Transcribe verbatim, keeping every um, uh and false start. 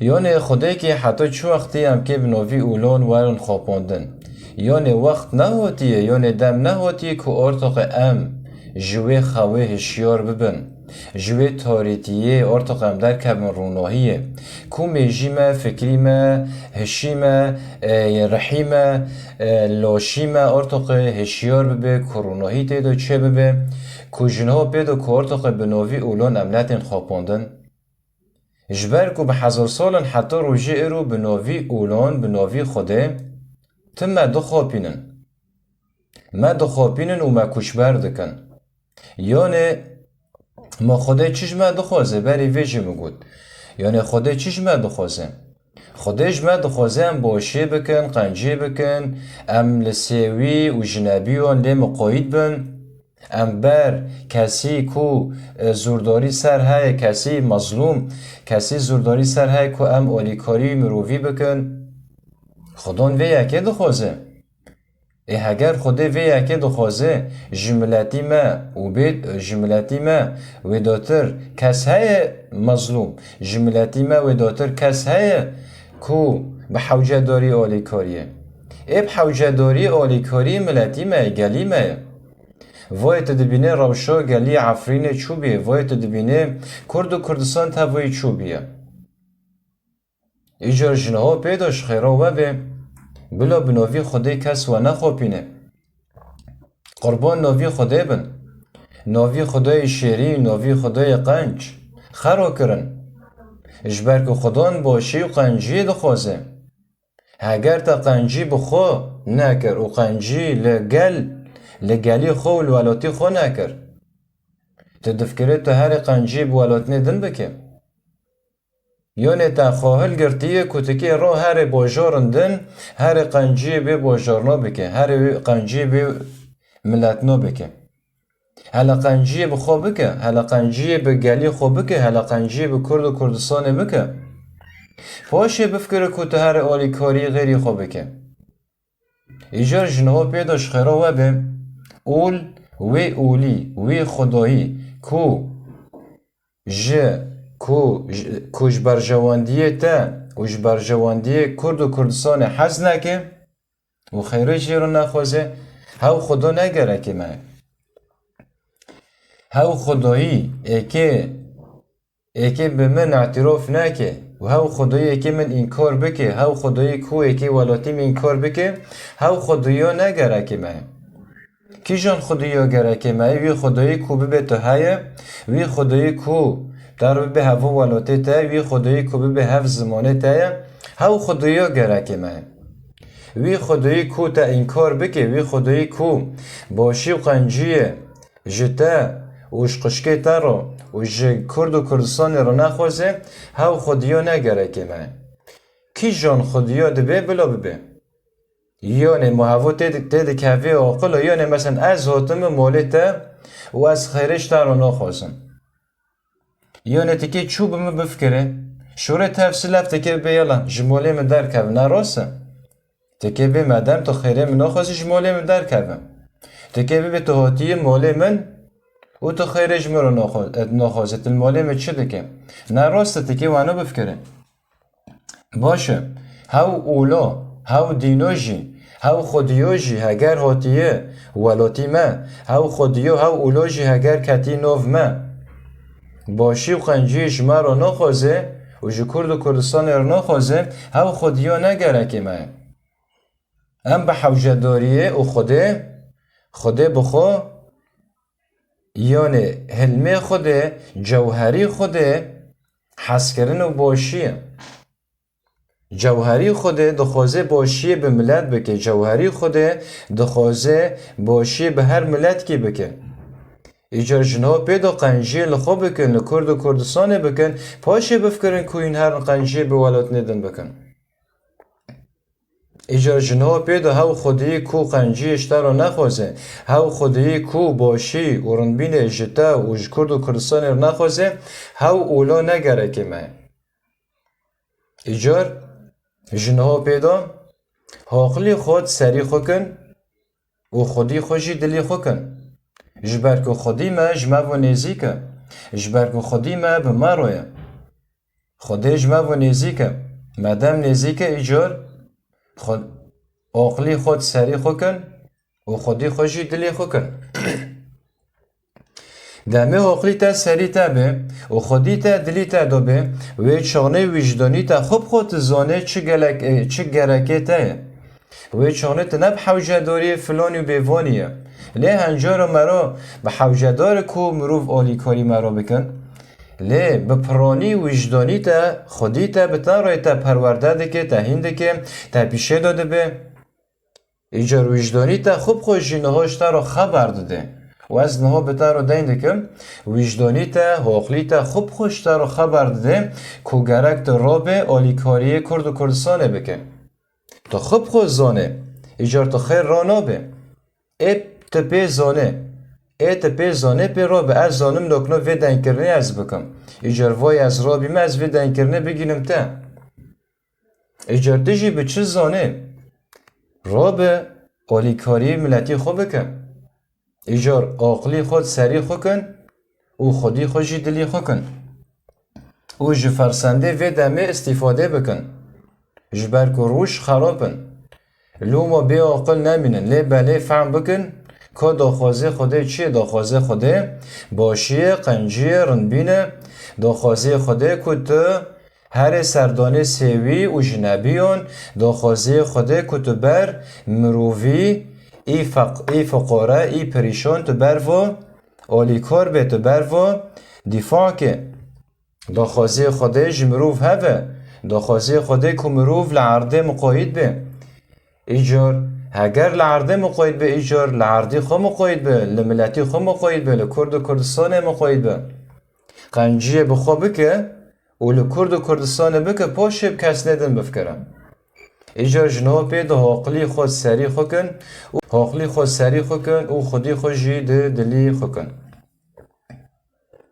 Yonê Xwedêkî heta çi wextî em kê bi novî olon werin xapandin? Yonê wext nehotiye, yonê dem nehotiye ku ortoqê em ji wê xewê hişyar bibin. Ji wê tarîtiyê ortoqê em derkevin rûnahiyê. Ku mêjî me, fikrî me, hişî me, e, rihî me, e, laşî me ortoqê hişyar bibe, ku rûnahî tê de çêbibe, ku ji niha pê de ku ortoqê bi novî olon em netên xapandin. Ji ber ku bi hezar sal in heta rojê îro bi novî olan, bi novî Xwedê, tim me dixapînin. Me dixapînin û me koçber dikin. Yanê ma Xwedê çi ji me dixwaze? Berî vê jî min got. Yanê Xwedê çi ji me dixwaze? Xwedê ji me dixwaze em başiyê bikin, qenciyê bikin, em li sêwî û jinebiyan lê miqayîd bin. Em ber kesî ku, e, zûrdarî ser heye, kesî mezlûm, kesî zûrdarî ser heye ku em alîkarî mirovî bikin. Xudan vê yekê dixwaze. Ê heger Xwedê vê yekê dixwaze, ji miletî me û bê, ji miletî me wêdatir kes heye mezlûm, ji miletî me wêdatir kes heye ku bi hewcedarî alîkarî ye? Ê bi hewcedarî alîkarî miletî me ye, gelî me ye. Voyê tu dibînê rewşa gelî Efrînê çûbî, voyê tu dibînê Kurd û Kurdistan tevayî çûbî ye. Îcar ji niha pê de ji xêra we bê, bila bi novî Xwedê kes we nexapîne. Qurban novî Xwedê bin. Novî Xwedayê şêrîn, novî Xwedayê qenc. Xero kirin. Ji ber ku Xudan başî û qenciyê dixwaze. Heger te qencî bi xwe nekir û qencî li gel, li gelî xwe û li welatî xwe nekir, tu difikirî tu herê qenciyê bi welatînê din bike? Yonê te xwe hilgirtiye ku tikê ro herê bajarin din, herê qenciyê bê bajarna bike, herê wê qenciyê bê miletna bike. Hele qenciyê bi xwe bike, hele qenciyê bi gelî xwe bike, hele qenciyê bi Kurd û Kurdistanê bike. Paşê bifikire ku tu herê alîkarî xêrî xwe bike. Îcar ji niha pê de ji xêra we be, ol, wê olî, wê xwedayî, ku ji, ku, ji, ku ji berjewendiyê te û ji berjewendiyê Kurd û Kurdistanê hez neke û xêrê jê re nexwaze, hew xweda ne gerekê me ye. Hew xwedayî êkê, êkê bi min îtirof neke û hew xwedayî êkê min înkar bike, hew xwedayî ku êkê welatî min înkar bike, hew xwedayî ne gerekê me ye. Kîjan xwedî ya gerekê me ye? Wî xwedayî ku bibê tu heye, wî xwedayî ku te re bibê heva welatê te, wî xwedayî ku bibê hev zimanê te ye, hew xwedî ya gerekê me ye. Wî xwedayî ku te înkar bike, wî xwedayî ku başî û qenciyê ji te û ji xwişkê te re û ji Kurd û Kurdistanê re nexwaze, hew xwedî ya ne gerekê me ye. Kîjan xwedî ya dibe bila bibe. Yanê ma hevo tê di-, tê dikeve aqil e, yanê mesen ez hatime molê te û ez xêrê ji te re naxwazim. Yanê tikê çû bi min bifikire, şorê tev silev tikê bê yala, ji molê min derkeve, ne rast e? Tikê bê medem tu xêrê min naxwazî ji molê min derkeve. Tikê bibê tu hatiye molê min û tu xêrê ji min re naxwa-, naxwazî, tu li molê min çi dike? Ne rast e, tikê wano bifikire. Baş e. Hew ola, hew dîno jî, hew xwediyo jî heger hatiye welatî me, hew xwediyo, hew ola jî heger ketî nav me, başî û qenciyê ji me re naxwaze û ji Kurd û Kurdistanê re naxwaze, hew xwediyo ne gerekê me ye. Em bi hewcedariyê û Xwedê, Xwedê bi xwe, yanê hilmê Xwedê, cewherî Xwedê, hezkirin û başî ye. Cewherî Xwedê dixwaze başiyê bi milet bike, cewherî Xwedê dixwaze başiyê bi her miletkî bike. Îcar ji niha pê de qenciyê li xwe bikin, li Kurd û Kurdistanê bikin, paşê bifikirin ku hîn herin qenciyê bi welatnê din bikin. Îcar ji niha pê de hew xwediyê ku qenciyê ji te re nexwaze, hew xwediyê ku başî û rinbînê ji te û ji Kurd û Kurdistanê re nexwaze, hew ola ne gerekê me ye. Îcar ji niha pê de haqilî xwe di serî xwe kin û xwedî xwe jî dilî xwe kin. Ji ber ku xwedî me ji me ve nêzîk e. Ji ber ku xwedî me bi me re ye. Xwedê ji me ve nêzîk e. Me dem nêzîk e, îcar xwe, aqilî xwe di serî xwe kin û xwedî xwe jî dilî xwe kin. Demê aqilî te serî te be û xwedî te dilî te do be, wê çaxnê wijdanî te xwe bi xwe tu zanê çi gelek, e, çi gerekê te ye. Wê çaxnê tu ne bi hewcedariyê filanî û bêvanî ye. Lê hencara mero bi hewcedar e ku mirov alîkarî mero bikin. Lê bi piranî wijdanî te, xwedî te bi te rê te perwerde dike, te hîn dike, te pîşê de dibe. Îcar wijdanî te xwe bi xwe jî niha ji te re xeber dide. Û ez niha bi te re deyn dikim, wijdanî te, aqilî te xwe bi xwe ji te re xeber dide ku gerek tu rabe alîkariyê Kurd û Kurdistanê bike. Tu xwe bi xwe zanê, îcar tu xêr ranabe. Ê tu pê zanê, ê tu pê zanê pê rabe, ez zanim lokno vê deynkirinê ez bikim. Îcar vay ez rabîme, ez vê deynkirinê bigînim te. Îcar tu jî bi çi zanê? Rabe alîkariyê miletî xwe bike. Îcar aqilî xwe di serî xwe kin û xwedî xwe jî dilî xwe kin. Û ji fersendê vê demê îstîfade bikin. Ji ber ku roj xerab in. Loma bê aqil nemînin, lê belê fehm bikin ku daxwazê Xwedê çi ye? Daxwazê Xwedê başî ye, qencî ye, rindbîn e. Daxwazê Xwedê ku tu herê serdanê sêwî û ji nebiyan, daxwazê Xwedê ku tu ber mirovî, î feq-, î fiqare, î perîşan tu ber vo alîkar bê, tu ber vo dîfa ke. Daxwazê Xwedê ji mirov hev e. Daxwazê Xwedê ku mirov li erdê miqayîd be. Îcar heger li erdê miqayîd be, îcar li erdî xwe miqayîd be, li miletî xwe miqayîd be, li Kurd û Kurdistanê miqayîd be. Qenciyê bi xwe bike û li Kurd û Kurdistanê bike, paşê bi kesnê din bifikire. Îcar ji niha pê di haqilî xwe serî xwe kin û haqilî xwe serî xwe kin û xwedî xwe jî di dilî xwe kin.